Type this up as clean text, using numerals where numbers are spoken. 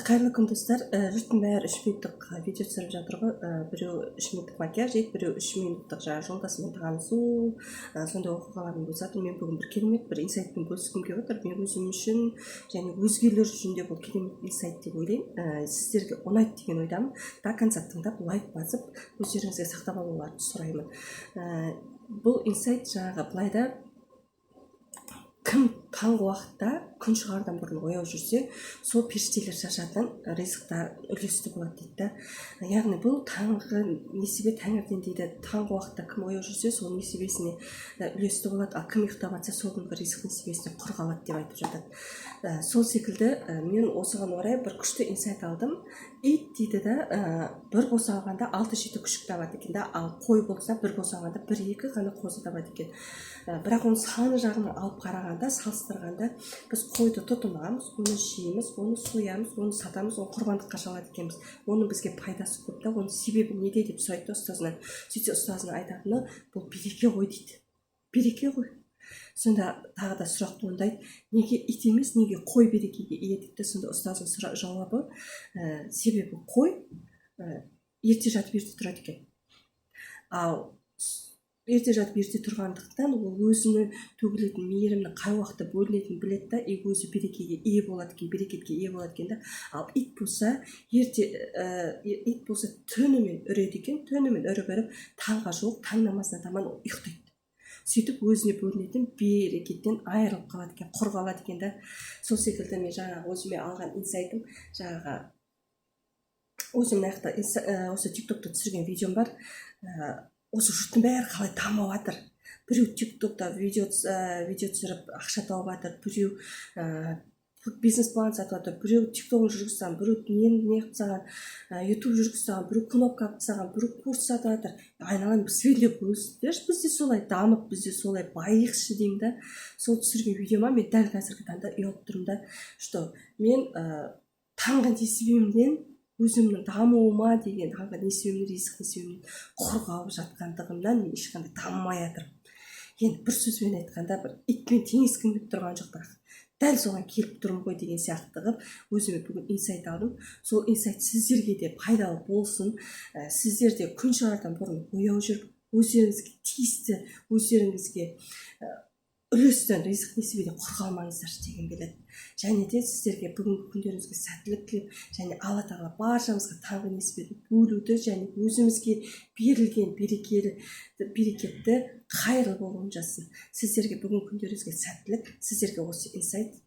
Қайырлы күн, достар! Жұрттың бәрі 3 минуттық видео түсіріп жатыр ғой. Біреу 3 минуттық макияж дейді, біреу 3 минуттық жаңағы жолдасымен танысу, сондай оқиғалармен бөлісіп жатыр. Мен бүгін бір керемет бір инсайтпен бөліскім келіп отыр. Мен өзім үшін және өзгелер үшін де бұл керемет инсайт деп ойлаймын. Сіздерге ұнайды деген ойдамын. До конца тыңдап, лайк басып, өздеріңізге сақтап алуларыңызды сұраймын. Бұл инсайт жаңағы былай да: кім таңғы уақытта, күн шығардан бұрын ояу жүрсе, сол періштелер шашатын ризықтар үлесті болады дейді да. Яғни бұл таңғы несібе таңертең дейді. Таңғы уақытта кім ояу жүрсе, сол несібесіне үлесті болады, ал кім ұйықтап жатса, сол күнгі ризық несібесіне құр қалады деп айтып жатады. Сол секілді мен осыған орай бір күшті инсайт алдым. Ит дейді да, бір босанғанда алты жеті күшік табады екен да, ал қой болса, бір босанғанда бір екі ғана қозы табады екен. Бірақ оның саны жағынан алып қарағанда, салыстырғанда, біз қойды тұтынамыз, оны жейміз, оны соямыз, оны сатамыз, оны құрбандыққа шалады екенбіз. Оның бізге пайдасы көп та. Оның себебі неде деп сұрайды да ұстазынан. Сөйтсе, ұстазының айтатыны: «Бұл береке ғой», – дейді. Береке ғой. Сонда тағы да сұрақ туындайды: неге ит емес, неге қой берекеге ие дейді да. Сонда ұстаздың жауабы: себебі қой ерте жатып, ерте тұрады екен. Ал ерте жатып, ерте тұрғандықтан, ол өзіне төгілетін мейірімнің қай уақытта бөлінетінін біледі да, и өзі берекеге ие болады екен, берекетке ие болады екен да. Ал ит болса, ерте ит болса, түнімен үреді екен. Түнімен үріп үріп, таңға жуық, таң намазына таман ол ұйықтайды. Сөйтіп өзіне бөлінетін берекеттен айырылып қалады екен, құр қалады екен да. Сол секілді мен жаңағы өзіме алған инсайтым, жаңағы өзім мына жақта осы Тик Токта түсірген видеом бар. Осы жұрттың бәрі қалай дамып жатыр: біреу Тик Токта видео түсіріп, ақша тауып жатыр, біреу бизнес план сатып жатыр, біреу Тик Тогын жүргізіп тастаған, біреу нені не қылып тастаған, Ютуб жүргізіп тастаған, біреу кнопка алып тастаған, біреу курс сатып жатыр. Айналайын, бізбен де бөлісіңдерші, біз де солай дамып, біз де солай байиықшы деймін да. Сол түсірген видеома мен дәл қазіргі таңда ұялып тұрмын да, что мен таңғы несібемнен, өзімнің дамуыма деген таңғы несібемнен, ризық несібемнен құр қалып жатқандығымнан мен ешқандай дамымай жатырмын. Енді бір сөзбен айтқанда, бір итпен теңескім келіп тұрған жоқ, бірақ дәл соған келіп тұрмын ғой деген сияқты қылып өзіме бүгін инсайт алдым. Сол инсайт сіздерге де пайдалы болсын. Сіздер де күн шығардан бұрын ояу жүріп, өздеріңізге тиісті, өздеріңізге үлестен, ризық несібеден құр қалмаңыздаршы дегім келеді. Және де сіздерге бүгінгі күндеріңізге сәттілік тілеп, және Алла Тағала баршамызға таңғы несібені бөлуді және өзімізге берілген берекелі берекетті қайырлы болуын жазсын. Сіздерге бүгінгі күндеріңізге сәттілік! Сіздерге осы инсайт